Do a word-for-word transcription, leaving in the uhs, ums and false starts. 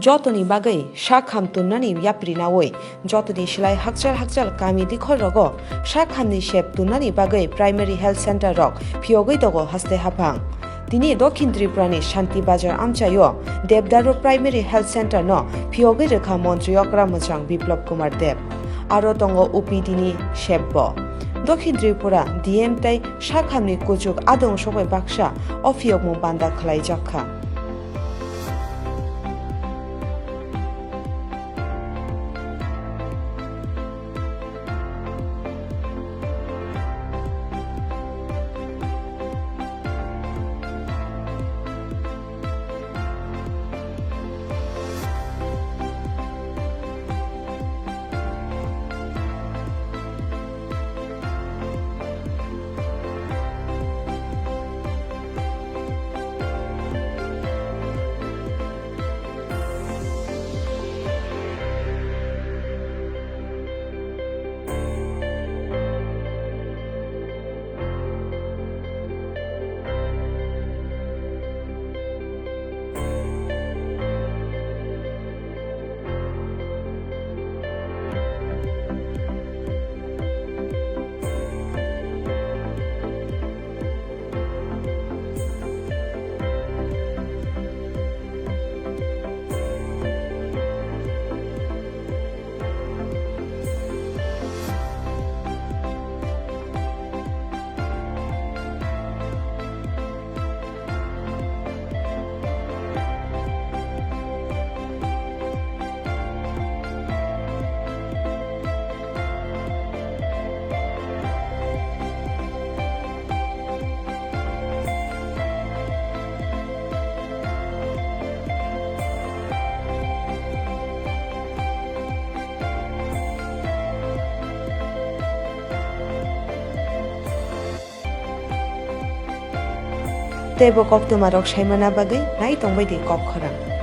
Jotoni bagwi sakham tunnani yapri nawi jotoni silai hakchal hakchal kami dikhor rogo sakhamni sep tunnani bagwi primary health center rok phiyogwi dogo haste haphang. Tini Dokhin Tripurani Shanti Bazar amchaio Debdaru Primary Health Center no phiyogwi rwkha Montri Okra Mwchang Biplab Kumar Deb. Aro tongo U P D ni sep bo. Dokhin Tripura D M tei sakhamni kuchuk adong sokbai baksa o phiyokmung panda khwlaijakha. Tei bo koktwma rok saimana bagwi nai tongbai di kok khorang.